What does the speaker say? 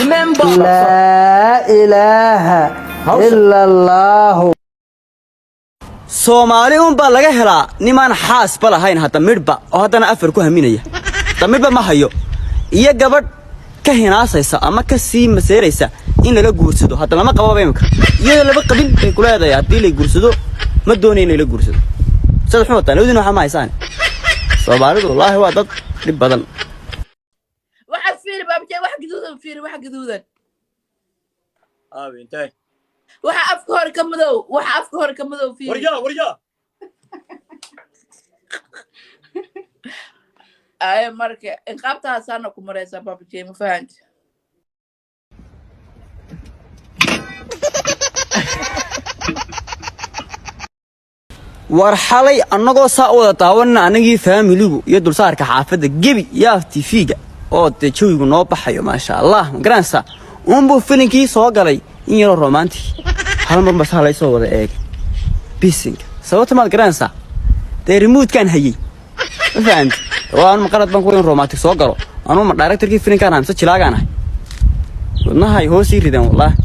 Remember. Laa ilaaha ila allaahu. Soomaali unbaa laga helaa nimaan xaasba lahayn, hadda midhba oo haddana afar ku haminaya, hadda midhba ma hayo, iyo gabadh ka hinaasaysa ama ka sii maseeraysa in lala guursado. Hadda lama qababa imika, iyadoo laba qabin bay ku leedahay haddii lay guursado ma doonaya in lala guursado. Sad xun wataan labadiina, waxaa ma haysaan. Soomaalidu wallaahi waa dad dhib badan. Waxaad fiiri, baabjee, wax gaduudan fiiri, wax gaduudan. Aabe, intee? Waxa afka hore ka madow, waxa afka hore ka madow fiiri. Waryaa, waryaa. Ay, marka inqaabtaasaana ku maraysaa, baabjee, ma fahanti? War xalay annagoo saa u wada daawanna, anagii faamiligu iyo dulsaarka xaafadda gebi yaaf tifiga oo dee jawigu noo baxayo, maasha Allah, ma garanaysaa, uunbuu filinkii soo galay in yaroo romantic. Hal mar bas halay soo wada eegay bisinka. Sababta maad garanaysaa? Dee remote-kaan hayey, ma fahanti? Waa anu maqalad baan ku in romantic soo galo. Anuu ma directorkii filinkaan ahay mise jilaagaan ahay? Wadnahay hoos ii rideen wallaahi.